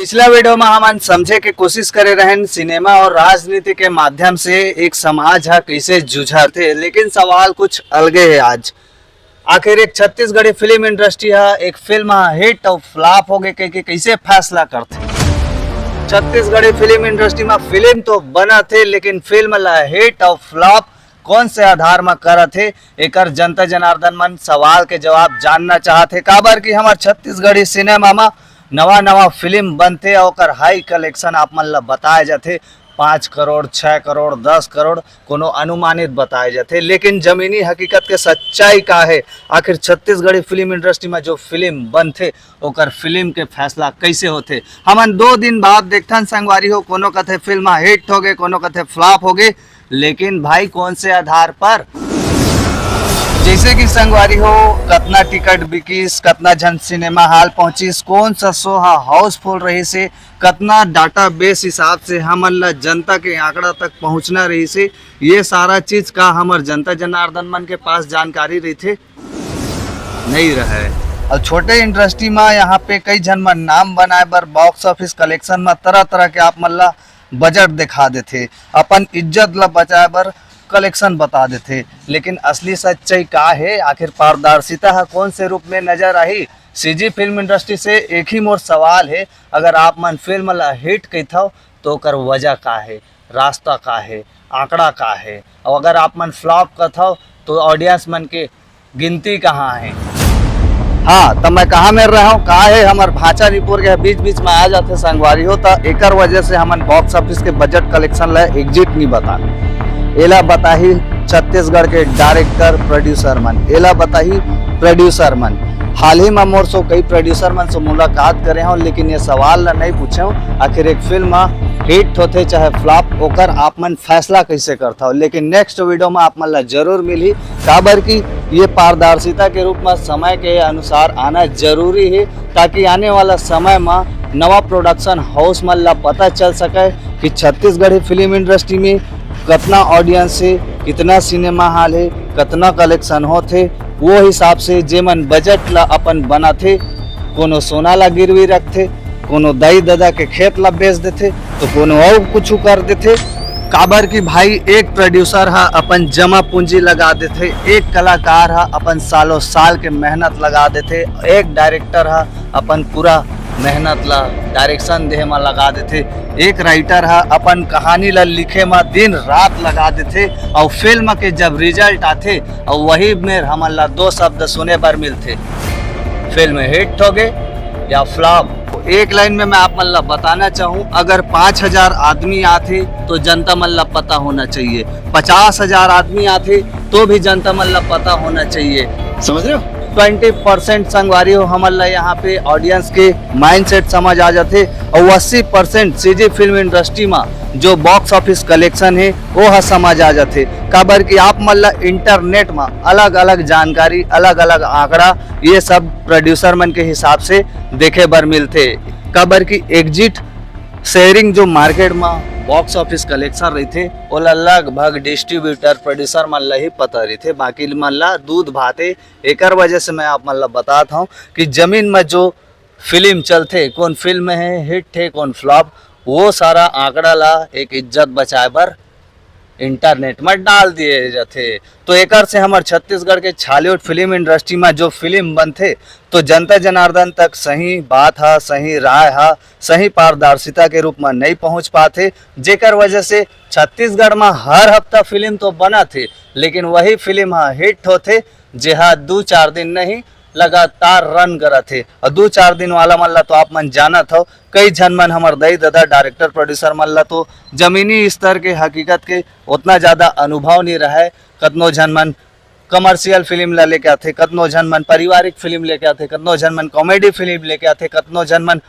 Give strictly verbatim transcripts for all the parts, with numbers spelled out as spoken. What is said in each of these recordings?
पिछला वीडियो में हमन समझे के कोशिश करे रहन सिनेमा और राजनीति के माध्यम से एक समाज ह कैसे जूझथे, लेकिन सवाल कुछ अलगे है आज। आखिर एक छत्तीसगढ़ी फिल्म इंडस्ट्री ह एक फिल्म ह हिट और फ्लॉप हो गए कह के कैसे फैसला करथे? छत्तीसगढ़ी फिल्म इंडस्ट्री में फिल्म तो बनत हे, लेकिन फिल्म ला हिट और फ्लॉप कौन से आधार म करत हे, एकर जनता जनार्दन मन सवाल के जवाब जानना चाहत हे। काबर कि हमर छत्तीसगढ़ी सिनेमा म नवा नवा फिल्म बनथे और ओकर हाई कलेक्शन आप मन ला बताए जाथे, पाँच करोड़, छः करोड़, दस करोड़, कोनो अनुमानित बताए जाथे, लेकिन जमीनी हकीकत के सच्चाई का हे? आखिर छत्तीसगढ़ी फिल्म इंडस्ट्री में जो फिल्म बनथे, ओकर फिल्म के फैसला कैसे होथे? हमन दो दिन बाद देखथन संगवारी हो, कोनो कथे फिल्म हिट हो गए, कोनो कथे फ्लॉप हो गए, लेकिन भाई कौन से आधार पर? जैसे कि संगवारी हो, कतना टिकट बिकिस, कतना झन सिनेमा हॉल पहुंचिस, कौन सा शो हा हाउसफुल रहिस हे, कतना डेटाबेस हिसाब से हमन ला जनता के आंकड़ा तक पहुंचना रहिस हे, ये सारा चीज का हमर जनता जनार्दन मन के पास जानकारी रहिथे? नहीं रहे। और छोटे इंडस्ट्री में यहाँ पे कई झन मन नाम बनाए बर बॉक्स ऑफिस कलेक्शन में तरह तरह के आप मन ला बजट दिखा देथे, अपन इज्जत ला बचाए बर कलेक्शन बता देथे, लेकिन असली सच्चाई का हे? आखिर पारदर्शिता ह कौन से रूप में नजर आही? सीजी फिल्म इंडस्ट्री से एक ही मोर सवाल हे, अगर आप मन फिल्म ला हिट कहिथव तो ओकर वजह का हे, रास्ता का हे, आंकड़ा का हे, और अगर आप मन फ्लॉप कथव तो ऑडियंस मन के गिनती कहाँ हे? हाँ, त मैं कहाँ मेर रहा हूँ, का हे, हमर भांचा रिपोर्ट के बीच बीच में आ जाथे संगवारी हो, त एकर वजह से हमन बॉक्स ऑफिस के बजट कलेक्शन ला एग्जिट नहीं बता। एला बताही छत्तीसगढ़ के डायरेक्टर प्रोड्यूसर मन, एला बताही प्रोड्यूसर मन। हाल ही में मोर सो कई प्रोड्यूसर मन से मुलाकात करे हूँ, लेकिन ये सवाल ला नहीं पूछे हूँ, आखिर एक फिल्म हिट होथे चाहे फ्लॉप, ओकर आप मन फैसला कैसे करथव? लेकिन नेक्स्ट वीडियो में आप मन ला जरूर मिलही, काबर कि ये पारदर्शिता के रूप में समय के अनुसार आना जरूरी हे, ताकि आने वाला समय में नवा प्रोडक्शन हाउस मन ला पता चल सके कि छत्तीसगढ़ी फिल्म इंडस्ट्री में कतना ऑडियंस हे, कितना सिनेमा हॉल हे, कतना कलेक्शन होथे, वो हिसाब से जेमन बजट ला अपन बनाथे, कोनो सोना ला गिरवी रखथे, कोनो दाई ददा के खेत ला बेच देथे, तो कोनो अउ कुछ कर देथे। काबर कि भाई, एक प्रोड्यूसर ह अपन जमा पूंजी लगा देथे, एक कलाकार ह अपन सालों साल के मेहनत लगा देथे, एक डायरेक्टर ह अपन पूरा मेहनत ला डायरेक्शन देहे म लगा देथे, एक राइटर ह अपन कहानी ला लिखे म दिन रात लगा देथे, और फिल्म के जब रिजल्ट आथे, और वही में हमन ला दो शब्द सुने बर मिलथे, फिल्म हिट हो गए या फ्लॉप। एक लाइन में मैं आप मन ला बताना चाहूँ, अगर पाँच हजार आदमी आथे तो जनता मन ला पता होना चाहिए, पचास हजार आदमी आथे तो भी जनता मन ला पता होना चाहिए। समझ रहे हो? ट्वेंटी परसेंट संगवारी हो, हमन ला यहाँ पे ऑडियंस के माइंडसेट समझ आ जाथे, और अस्सी परसेंट सीजी फिल्म इंडस्ट्री में जो बॉक्स ऑफिस कलेक्शन हे, वो ह समझ आ जाथे। काबर कि आप मन ला इंटरनेट में अलग अलग जानकारी, अलग अलग आंकड़ा, ये सब प्रोड्यूसर मन के हिसाब से देखे बर मिलथे। काबर कि एग्जिट शेयरिंग जो मार्केट में बॉक्स ऑफिस कलेक्शन रहिथे, ओला लगभग डिस्ट्रीब्यूटर प्रोड्यूसर मन ला ही पता रहिथे, बाकी मन ला दूध भात हे। एकर वजह से मैं आप मन ला बतात हूँ कि जमीन में जो फिल्म चलथे, कौन फिल्म हे हिट हे, कौन फ्लॉप, वो सारा आंकड़ा ला एक इज्जत बचाए बर इंटरनेट में डाल दिए जाथे। तो एकर से हमर छत्तीसगढ़ के छॉलीवुड फिल्म इंडस्ट्री में जो फिल्म बनथे, तो जनता जनार्दन तक सही बात ह, सही राय ह, सही पारदर्शिता के रूप में नहीं पहुंच पाथे, जेकर वजह से छत्तीसगढ़ में हर हफ्ता फिल्म तो बनत हे, लेकिन वही फिल्म ह हिट होथे, जेहा दू चार दिन नहीं, लगातार रन करत हे। और दू चार दिन वाला मन ला तो आप मन जानत हो, कई झन मन, हमर दई ददा, डायरेक्टर प्रोड्यूसर मन ला तो जमीनी स्तर के हकीकत के उतना ज्यादा अनुभव नहीं रहे। कतनो झन मन कमर्शियल फिल्म ला लेके आथे, कतनो झन मन पारिवारिक फिल्म लेके आथे, कतनो झन मन कॉमेडी फिल्म लेके आथे, कतनो झन मन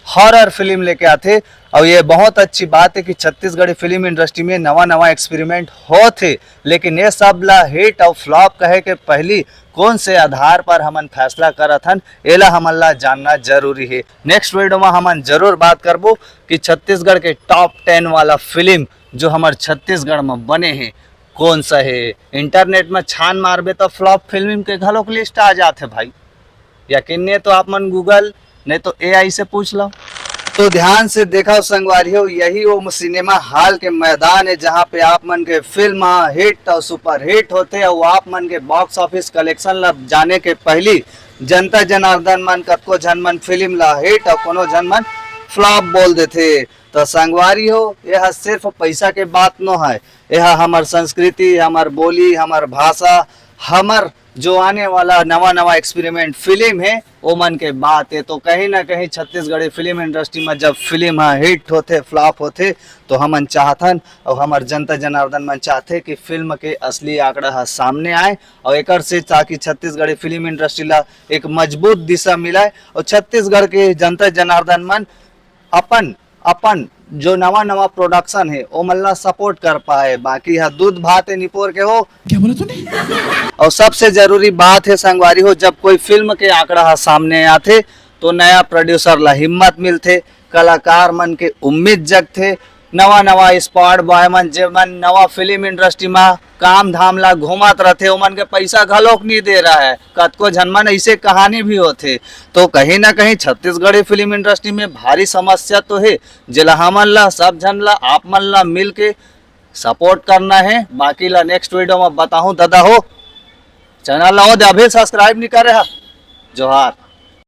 हॉरर फिल्म लेके आथे। और ये बहुत अच्छी बात है कि छत्तीसगढ़ी फिल्म इंडस्ट्री में नवा नवा एक्सपेरिमेंट होत हे, लेकिन ये सब ला हिट और फ्लॉप कहे के पहली कौन से आधार पर हमन फैसला करत हन, एला हमन ला जानना जरूरी है। नेक्स्ट वीडियो में हमन जरूर बात करबो कि छत्तीसगढ़ के टॉप टेन वाला फिल्म जो हमर छत्तीसगढ़ में बने हे, कौन सा हे। इंटरनेट में छान मारबे तो फ्लॉप फिल्म के घलोक लिस्ट आ जात हे भाई। यकीन नहीं तो आप मन गूगल, नहीं तो एआई से पूछ लो। तो ध्यान से देखा संगवारी हो, यही वो सिनेमा हॉल के मैदान है, जहाँ पे आप मन के फिल्म हिट और सुपर हिट होते, और आप मन के बॉक्स ऑफिस कलेक्शन ला जाने के पहली जनता जनार्दन मन, कतको झन मन फिल्म ला हिट और कोनो झन मन फ्लॉप बोल देथे। तो संगवारी हो, यह सिर्फ पैसा के बात नो है, यह हमर संस्कृति, हमर बोली, हमर भाषा, हमर जो आने वाला नवा नवा एक्सपेरिमेंट फिल्म है, ओमन के बात है। तो कहीं ना कहीं छत्तीसगढ़ी फिल्म इंडस्ट्री में जब फिल्म ह हिट होथे, फ्लॉप होथे, तो हमन चाहथन और हमर जनता जनार्दन मन चाहथे कि फिल्म के असली आंकड़ा ह सामने आए और एकर से ताकि छत्तीसगढ़ी फिल्म इंडस्ट्री ला एक मजबूत दिशा मिलाए और छत्तीसगढ़ के जनता जनार्दन मन अपन अपन जो नवा नवा प्रोडक्शन है, ओमन ला सपोर्ट कर पाए। बाकी ह दूध भात है निपोर के हो। क्या बोला तूने? और सबसे जरूरी बात है संगवारी हो, जब कोई फिल्म के आंकड़ा ह सामने आथे, तो नया प्रोड्यूसर ला हिम्मत मिलथे, कलाकार मन के उम्मीद जगथे, नवा नवा स्पॉट बॉय मन, जेमन नवा फिल्म इंडस्ट्री मा काम धाम ला घूमत रथे, ओमन के पैसा घलोक नहीं दे रहा है। कतको झन मन ऐसे कहानी भी होथे। तो कहीं ना कहीं छत्तीसगढ़ी फिल्म इंडस्ट्री में भारी समस्या तो है, जेला हमन ला, सब झन ला, आप मन ला मिल के सपोर्ट करना है। बाकी ला नेक्स्ट वीडियो में बताहूँ दादा हो। चैनल ला हो दे अभी सब्सक्राइब नहीं करे हा। जोहार।